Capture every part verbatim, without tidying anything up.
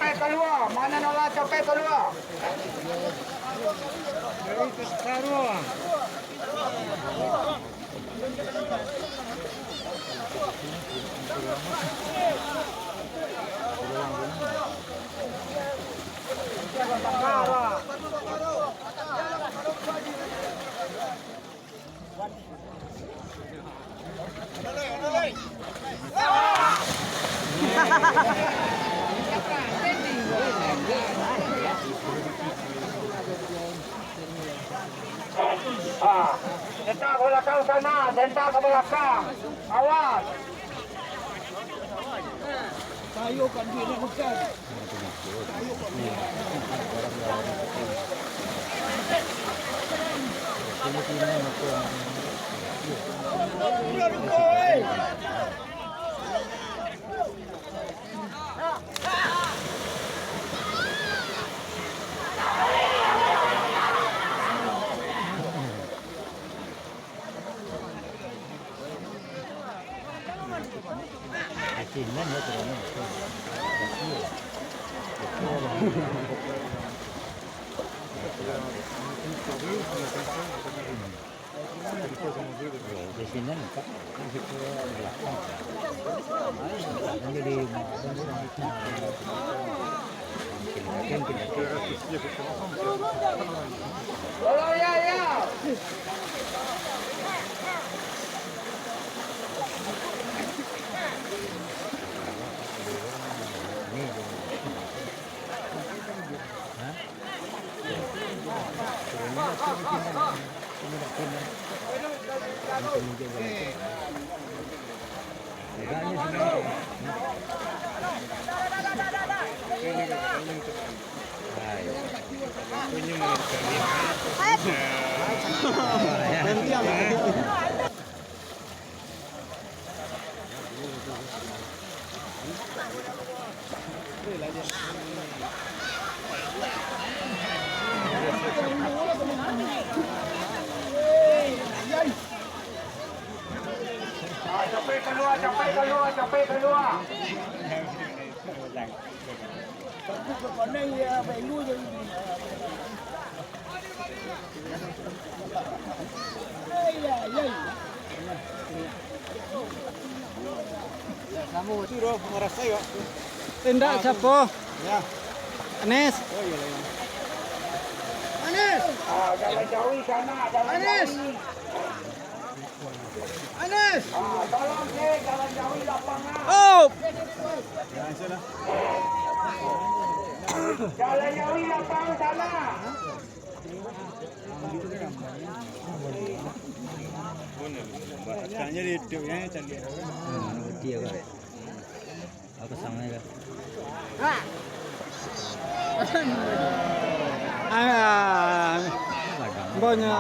Kalua, mano nan lah capek kalua? Ah, sentak ka balakang sana, sentak ka balakang. Awas. Ah, capek kalua, capek kalua, capek kalua. Samo tu doh, marasai, Pak. Indak, siapo? Ya. Anis. Oh, iya lah, iya. Anis! Ah, jangan jauhi sana, jangan Anis! Jauhi. Anis! Ah, tolong, cek, jangan jauhi lapangan. Oh! Ya, sudah. Jangan jauhi lapangan sana. Bahasanya di YouTube ya, cari. Hmm, betul ya, Kak. Apa samanya, Kak? Ah, banyak.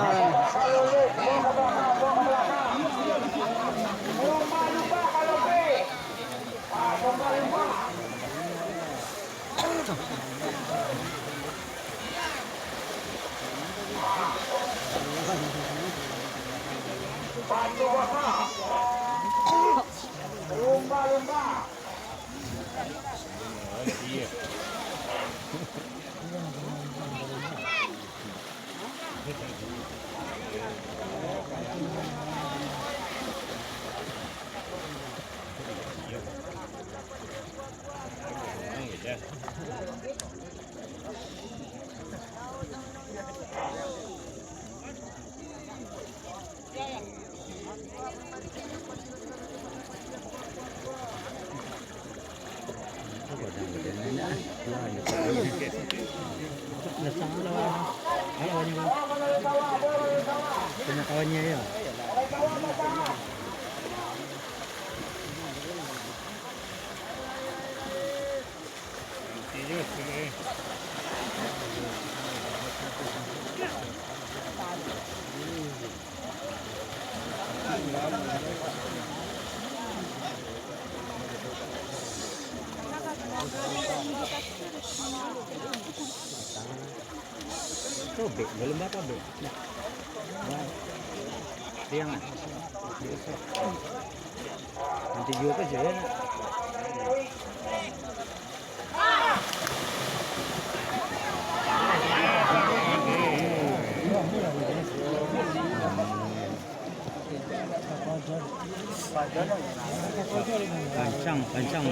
Pengetahuannya ya. Sobek, belum apa, Bek? Nah. Nah. Riang, ah. Nanti juga kan, saya nak. Kancang, kancang.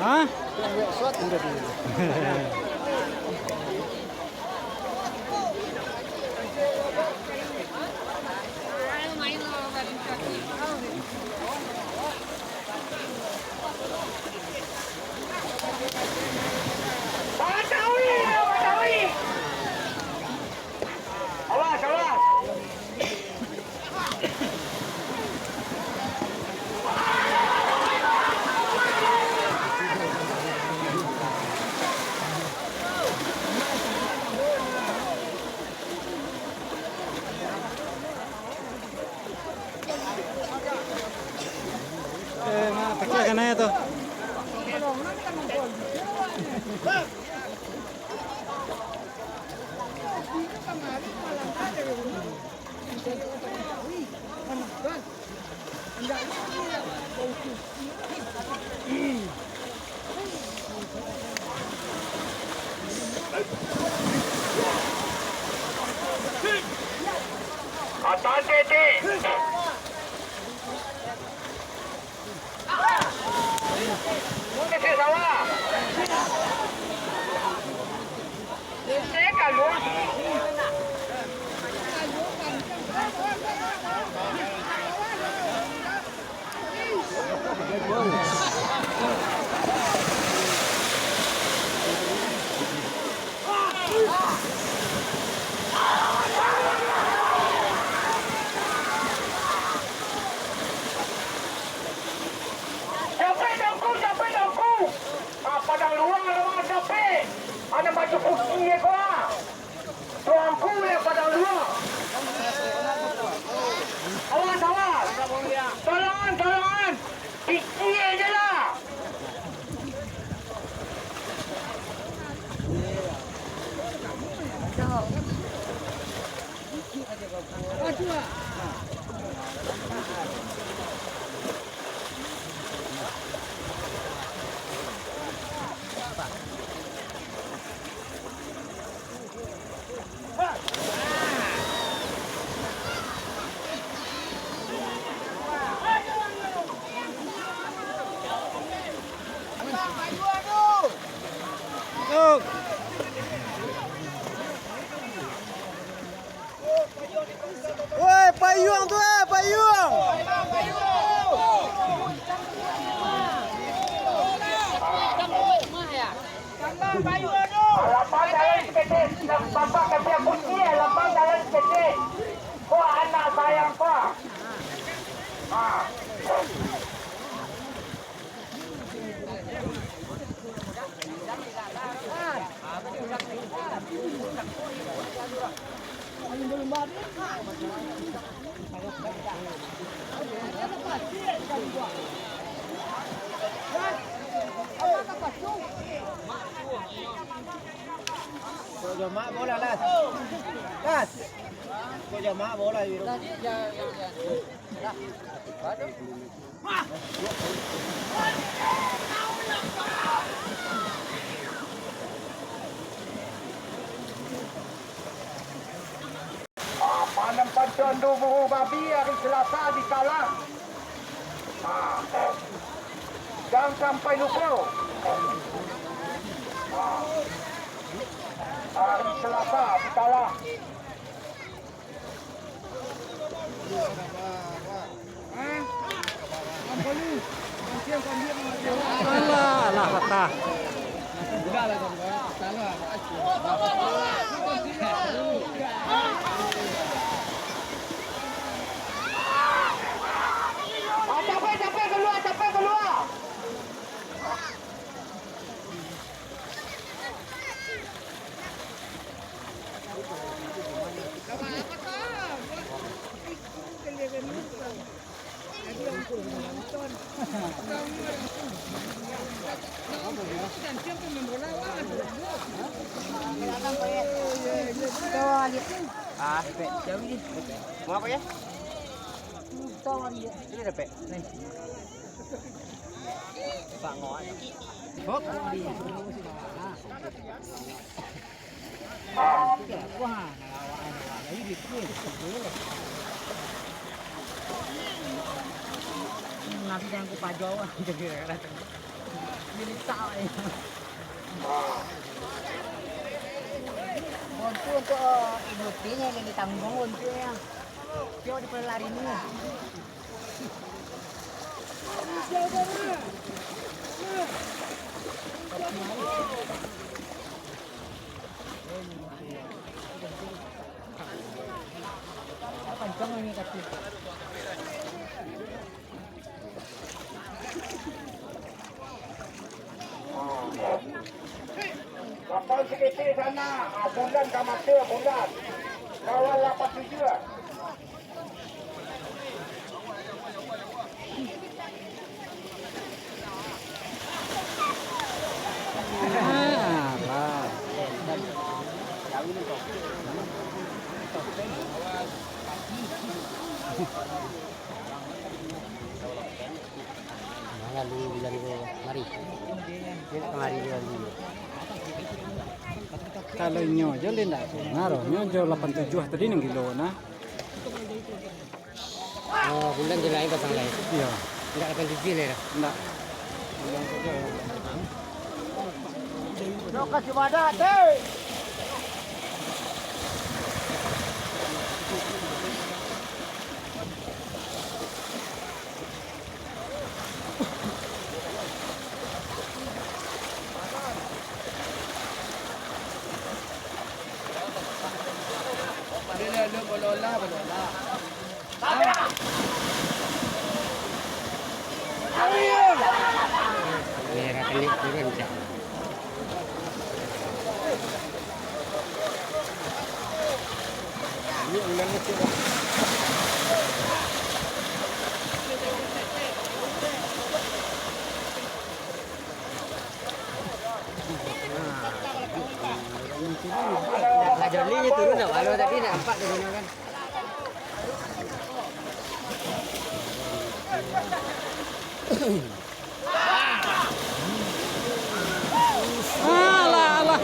Hah? Awas, awas. Eh, ma, pakai kena tu. Atau titik. Isi sawah. Isi kaluah. Capek, Tuangku, capek, Tuangku. Ah, padang luang lah, capek. Ado baju putiah ko, ah. Tuangku, lah, padang luang. Awas, awas. Tolongan, tolongan. Pikia je lah. Woi, payuang tu, eh, payuang! Lapang dalam saketek, bapak kasiah kunci, lapang dalam saketek. Ko anak sayang ko. Ha. Kok jamak bola, Las? Las! Kok jamak bola, Wiro? Ah, Padang Pancuran Duo Buru Babi hari Selasa di Talang. Ah, jangan sampai lupa. Ah, hari Selasa di Talang. Alah, alah, patah. Capek, capek, keluar, capek, keluar. Ah, Pek. Mau apa ya? Ini ada, Pek. Nih. Pak Ngoan. Hop. Wah, ngalawak, ngalawak. Ayo, di sini. Nanti jangan ku pajo, wah. Jadi, jadi tak, eh. Bontu untuk ibu tini yang ditanggung bontunya. Dia di pelari ni. Lapan sikit sana, ah, bulan ka mata, bulan. Kawan lapan tujuh. Lalu bulan ko mari. Dia nak kamari dia dulu. Kalau inyo jo le ndak dengar, inyo jo lapan tujuh tadi nang gilo nah. Oh, bulan je lain pasang lain. Iya. Ndak lapan tujuh le dah. Ndak. Lokasi wadah, deh. Merah telik turun, cak. Nah, Jolly ni turun dah, walau tadi nak nampak turun kan. Alah, alah.